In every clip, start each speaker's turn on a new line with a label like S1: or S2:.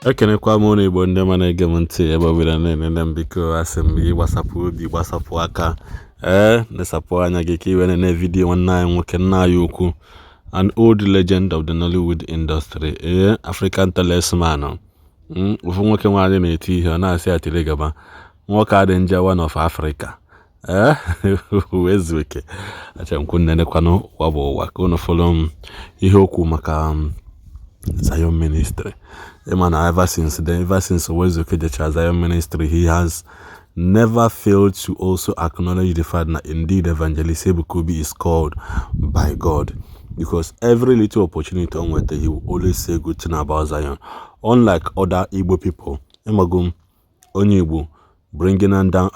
S1: Ekenekwa m ụnụ Igbo ndị ọma na-ege m ntị ebe ọbụla na-enene m. Biko, asị m gị gbasapụ obi, gbasapụ aka, ee, nesapụ anya gị ka i wee nene video nwanne anyị nwoke, nna anyị ukwu, an old legend of the Nollywood industry, ee, African talisman. Ofu nwoke nwaanyị na-eti ihe, ọ na-asị ya tiri gaba. Nwoke adị nje, one of Africa, ee, Uwaezuoke. Achọrọ m ka unu nenekwanụ ụwa bụ ụwa, ka unu follow m ihe okwu maka Zion Ministry. Ịma na ever since then, ever since Uwaezuoke jechara Zion Ministry, he has never failed to also acknowledge the fact that indeed Evangelist Ebuka Obi is called by God, because every little opportunity o nweta, he will always say good thing about Zion, unlike other Igbo people. Ịmago m, onye Igbo bringing down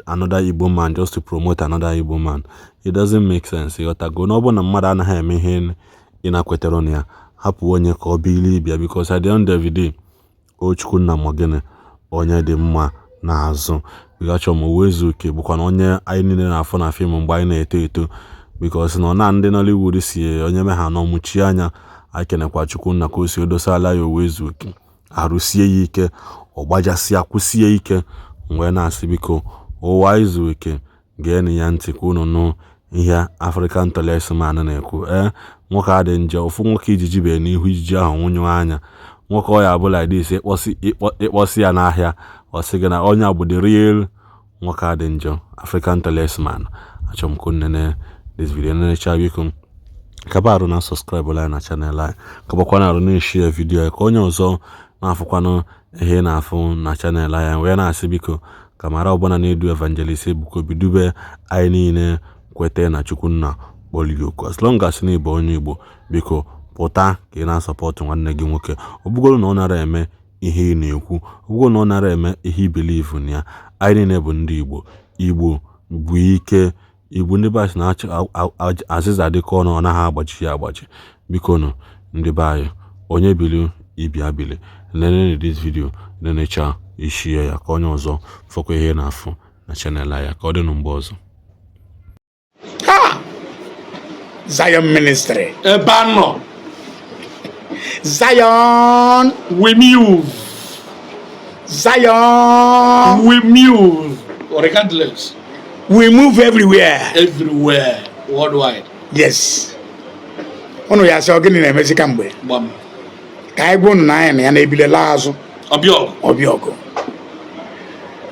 S1: another Igbo man just to promote another Igbo man, it doesn't make sense. Ịghọtago na ọ bụrụ na mmadụ anaghị eme ihe ị na-kwetara na ya, hapụ onye ka ọ bili bịa, because at the end of the day, o Chukwunna ma gịnị onye dị mma n'azụ. Achọrọ m Uwaezuoke bụkwa na onye anyị niile na-afụ na film mgbe anyị na-eto eto, because na ọ na ndị Nollywood si onye me ha nọ mụchie anya. Anyị kenekwa Chukwunna ka o si odosala ya Uwaezuoke, arụsie ya ike, ọ gbajasịa, kwụsie ike. Wee na-asị, biko, ụwa izu ike, geenụ ya ntị ka unu nụ ihe African talisman na-ekwu. Ee, nwoke adị njọ, ofu nwoke ijiji bee n'ihu ijiji ahụ nwụnyụ anya. Nwoke ọ ya bụ like this, ịkpọsị ya n'ahịa, ọ sị gị na onye a bụ the real nwoke adị njọ, African talisman. Achọrọ m ka unu nene this video. Nenecha, biko, kaba arụ na subscribe anyị na channel anyị, kabakwana arụ na-eshare video ya ka onye ọzọ na-afụkwanụ ihe ị na-afụ na channel anyị. Wee na-asị, biko, ka mara ọbụla na-edu Evangelist Ebuka Obi dube anyị niile kwete na Chukwunna kpọrọ gị oku. As long as na ịbụ onye Igbo, biko, pụta ka ị na-asupport nwanne gị nwoke. Ọ bụgoro na ọ nara eme ihe ị na-ekwu, ọ bụgoro na ọ nara eme ihe i believe na ya, anyị niile bụ ndị Igbo. Igbo bụ ike. Igbo, ndị be anyị sị na azịza dịka ọnụ, ọ naghị agbaji ya agbaji. Biko nụ, ndị be anyị, onye bili ibi abili, nenene this video, nenecha, ishie ya ka onye ọzọ fọkwa ihe na-afụ na channel ya. Ka ọ dị mgbe ọzọ.
S2: Ha! Zion Ministry.
S3: Ebe a nọ.
S2: Zion.
S3: We move.
S2: Zion.
S3: We move regardless.
S2: We move everywhere.
S3: Everywhere, worldwide.
S2: Yes. Unu ya sị, ọ gịnị na-emezi kamgbe?
S3: Gbam.
S2: Ka anyị gwa unu na anyị na ya na-ebile laa azụ.
S3: Ọbịa ọgụ.
S2: Ọbịa ọgụ.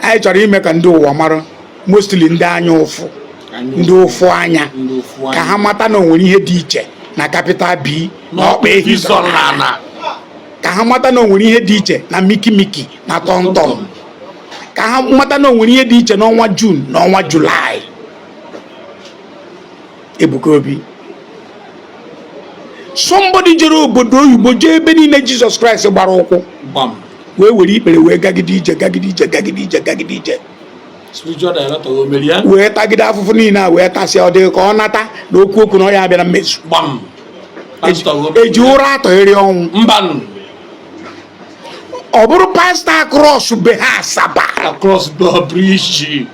S2: Anyị chọrọ ime ka ndị ụwa mara, mostly ndị anya ụfụ, ndị ụfụ anya,
S3: ndị ụfụ
S2: ka
S3: anya
S2: ha mata na o nwere ihe dị iche na capital B na ọkpa ehi
S3: zọrọ n'ala.
S2: Ka ha mata na o nwere ihe dị iche na miki miki na tọmtọm. Ka ha mata na o nwere ihe dị iche n'ọnwa June na ọnwa July. Ebuka Obi, somebody jere obodo oyibo, jee ebe niile Jizọs Kraịst gbara ụkwụ, wee were ikpere wee gagide ije, gagide ije, gagide ije, gagide ije.
S3: Spiritual director o mere ya.
S2: Wee tagide afụfụ niile a, wee tasịa, ọ dịghị ka ọ nata na okwu okwu na ọ ya abịa na mmezu.
S3: Pastor o mere
S2: eji ụra atọghere ọnwụ.
S3: Mbanụ.
S2: Ọ bụrụ pastor across be ha Asaba,
S3: across the bridge.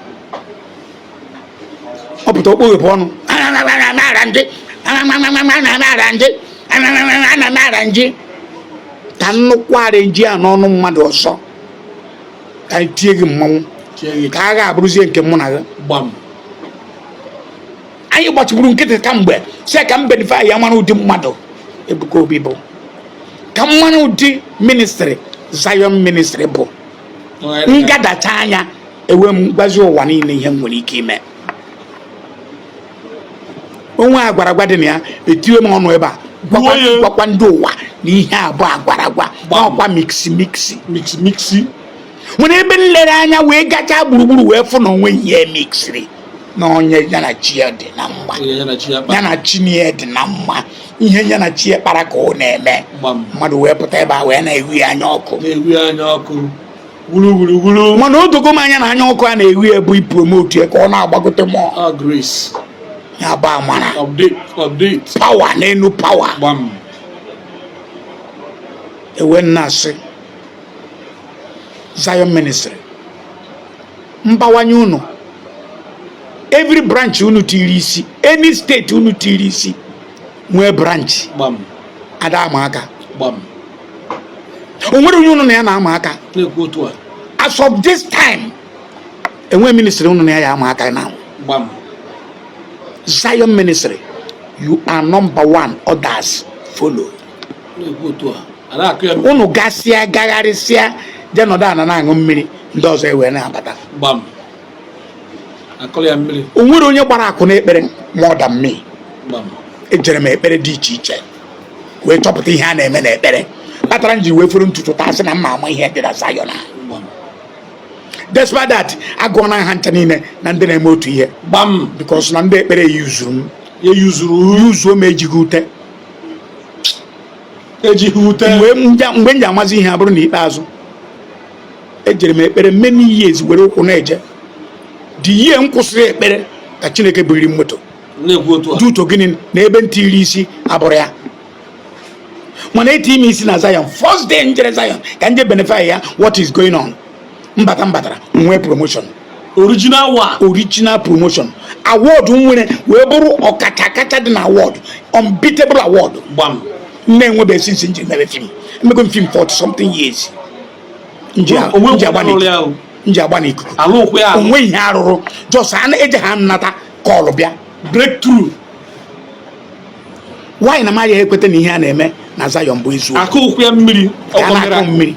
S2: Ọ pụta, okpoghepụ ọnụ, arrange, ka nnukwu arrange a n'ọnụ mmadụ ọzọ, ka anyị tie gị mmanwụ.
S3: Tie gị.
S2: Ka a ga-abụrụzie nke mụ na gị. Anyị gbachiburu nkịtị kamgbe, si ka m verify ya, mara ụdị mmadụ Ebuka Obi bụ, ka m mara ụdị ministry Zion Ministry bụ. Ngadacha anya ewe m gwazi ụwa niile ihe m nwere ike ime. Onwe agwaragwa dị na ya, etiwe m ọnụ ebe a, gwakwa
S3: Gbuo ya.
S2: Gwakwa ndị ụwa na ihe abụọ agwaragwa ọkwa mixi mixi.
S3: Mix mixi.
S2: Nwere ebe nlere anya wee gachaa gburugburu, wee fụ na onwe ihe mixiri na onye ya na chi ya dị na mma.
S3: Ya na chi ya kpa.
S2: Ya na chi ya dị na mma, ihe ya na chi ya kpara ka ọ na-eme. Mmadụ wee pụta ebe a wee na-ehu ya anya ọkụ.
S3: Na-ehu ya anya ọkụ wuru wuru wuru.
S2: Mana o dogo m anya na anya ọkụ a na-ehu ya bụ ipromote ya ka ọ na-agbagote mmụọ.
S3: Ah, grace.
S2: Ya bụ amara.
S3: Update, update.
S2: Power n'elu power. Ewe nna asị Zion Ministry, mbawanye unu, every branch unu tiri isi, any state unu tiri isi nwee branch, ada ama aka. O nwere onye unu na ya na-ama aka.
S3: Na-ekwu otu a.
S2: As of this time, enwe ministry unu na ya ama aka now.
S3: Gbam.
S2: Zion Ministry, you are number one, others follow.
S3: Na-ekwu otu a, a na-akụ ya.
S2: Unu gasịa, gagharịsịa, jee nọdụ ana na-aṅụ mmiri, ndị ọzọ ewee na-abata.
S3: Gbam, akụrụ ya mmiri.
S2: O nwere onye gbara akụ n'ekpere more than me.
S3: Gbam.
S2: Ejere m ekpere dị iche iche wee chọpụta ihe a na-eme n'ekpere kpatara m ji wee furu ntutu taa sị na mma ama ihe dị na Zion a.
S3: Gbam.
S2: Despite that, agụọ na ha ncha niile na ndị na-eme otu ihe.
S3: Gbam.
S2: Because na ndị ekpere yuzuru m.
S3: Ya yuzuru.
S2: Yuzuo m, ejighị ute.
S3: Ejighị ute.
S2: Mgbe m ji amazi ihe abụrụ n'ikpeazụ, ejere m ekpere many years were ụkwụ na-eje. The year m kwụsịrị ekpere ka Chineke buriri m moto.
S3: Na-ekwu otu a.
S2: Due to gịnị? Na ebe ntị iri isi abụrụ ya, mana eti ime isi na Zion. First day njere Zion ka nje benefit ya, what is going on, mbata m batara, nwee promotion.
S3: Original one.
S2: Original promotion award m nwere wee bụrụ ọkacha kacha dị na award, unbeatable award.
S3: Gbam.
S2: Na-enwebeghị since njiri mere film. Emego m film 40 something years nji
S3: Onwe
S2: nji agba
S3: ụlọ
S2: n'ikuku.
S3: ya o.
S2: Nji agba n'ikuku.
S3: Ala ụkwụ ya.
S2: Onwe ihe arụrụ, just a na-eje ha nnata call bịa.
S3: Breakthrough.
S2: Nwaanyị na maghị ekweta na ihe a na-eme na Zion bụ eziokwu.
S3: Akụ ụkwụ ya mmiri.
S2: Ka a na-akụ mmiri.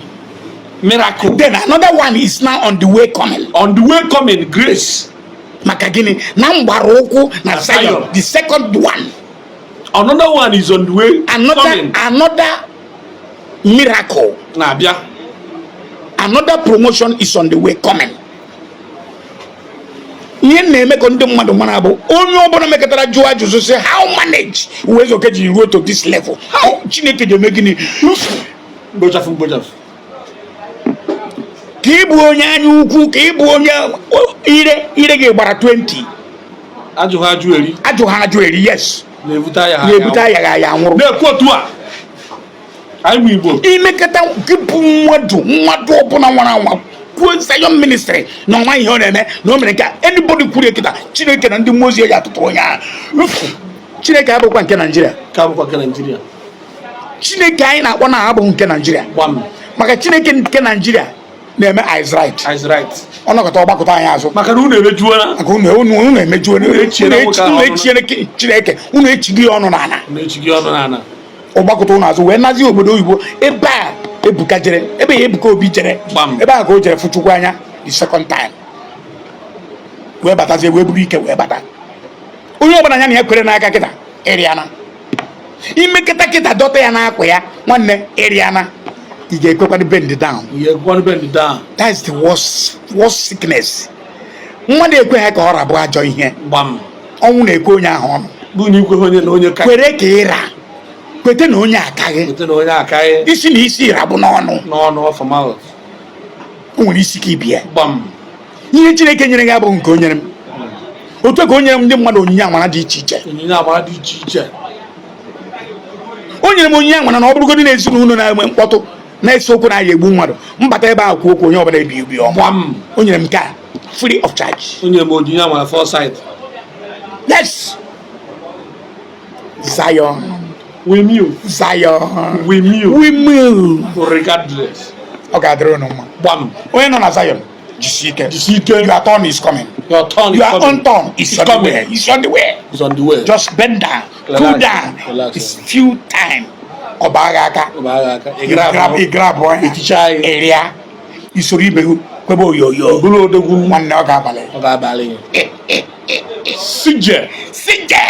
S3: Miracle.
S2: Then another one is now on the way coming.
S3: On the way coming, grace.
S2: Maka gịnị? Na m gbara ụkwụ na
S3: Na
S2: Zion.
S3: Zion.
S2: The second one.
S3: Another one is on the way
S2: another
S3: coming.
S2: Another miracle
S3: na-abịa.
S2: Another promotion is on the way coming. Ihe m na-eme ka ndị mmadụ mara bụ onye ọbụla mekọtara jụọ ajụjụ sị, "How manage Uwaezuoke ji ruo to this level? How Chineke ji eme gịnị?"
S3: Mgbochafụ, mgbochafụ.
S2: Ka ị bụ onye anya ukwu, ka ị bụ onye ire ire gị gbara 20.
S3: Ajụghị ajụ eri.
S2: Ajụ ha ajụ eri, yes.
S3: Na-ebute aya ha.
S2: Na-ebute ayaghị aya anwụrụ.
S3: Na-ekwu otu a, anyị bụ Igbo.
S2: Imekọta gị bụ mmadụ ọbụla nwara anwa kwuo Zion Ministry na ọnwa ihe ọ na-eme na o mere nke a, anybody kwuru kịta, Chineke na ndị mmụọ ozi ya atụtụrụ onye ahụ. Chineke abụkwa nke Naijiria.
S3: Ka bụkwa nke Naijiria.
S2: Chineke anyị na-akpọ na abụghị nke Naijiria.
S3: Gbam.
S2: Maka Chineke nke Naijiria na-eme eyes right.
S3: Is right.
S2: Ọnọkọta ọgbakọta anyị azụ.
S3: Maka na unu emejuola.
S2: Maka unu emejuo.
S3: Unu echiela nwoke ahụ
S2: unu
S3: ọnụ.
S2: echiela Chineke, unu echighị ya ọnụ n'ala.
S3: Unu echighị ọnụ n'ala.
S2: Ọgbakọta unu azụ wee nazi obodo oyibo ebe a Ebuka jere, ebe ya Ebuka Obi jere.
S3: Gbam.
S2: Ebe a ka o jere fụ Chukwu anya the second time, wee batazie, wee buru ike wee bata. Onye ọbụla ya na ya kwere n'aka kịta ịrịana imekịta kịta dọta ya n'akwa ya, nwanne, ịrịana, ị ga-ekwekwanụ bend down.
S3: Ihe ekwenụ bend down.
S2: That's the worst, worst sickness. Mmadụ ekweghị ka ọ rabụ ajọ ihe.
S3: Gbam.
S2: Ọnwụ na-ekwe onye ahụ ọnụ.
S3: Bụ na ikwe onye na onye ka.
S2: Kwere ka ịra kwete na onye akaghị.
S3: Kwete na onye akaghị.
S2: Isi na isi ịrabụ n'ọnụ.
S3: N'ọnụ, ọfọma.
S2: O nwere isi ka ibie.
S3: Gbam.
S2: Ihe Chineke nyere gị abụghị nke o nyere m. Otu a ka o nyere m ndị mmadụ onyinye amara dị iche iche.
S3: Onyinye amara dị iche iche.
S2: O nyere m onyinye amara na ọ bụrụgodị na ezinụlọ na-enwe mkpọtụ, na-ese okwu, na-aya egbu mmadụ, mbata ebe ahụ kwuo okwu, onye ọbụla ebi ebi ọma.
S3: Gbam.
S2: O nyere m nke a free of charge.
S3: O nyere m onyinye amara foresight.
S2: Yes, Zion.
S3: We move.
S2: Zion.
S3: We move.
S2: We move.
S3: Regardless.
S2: Ọ ga-adịrị unu mma.
S3: Gbam.
S2: Onye nọ na Zion, jisie ike.
S3: Jisie ike.
S2: Your turn is coming.
S3: Your turn is
S2: Your
S3: coming.
S2: own turn is
S3: It's
S2: on the
S3: coming.
S2: way. It's on the way.
S3: It's on the way.
S2: Just bend down.
S3: Relax.
S2: Cool down.
S3: Relax.
S2: It's few time, ọ baa gị aka.
S3: Ọ baa gị aka. Ị
S2: Ị grab, ị grab ya.
S3: Eticha ya.
S2: Ịrịa isoro ibe gị kwebe oyoyo.
S3: Bụrụ odogwu.
S2: Nwanne, ọ ga-abalị.
S3: Ọ ga-abalị. Sije.
S2: Sije.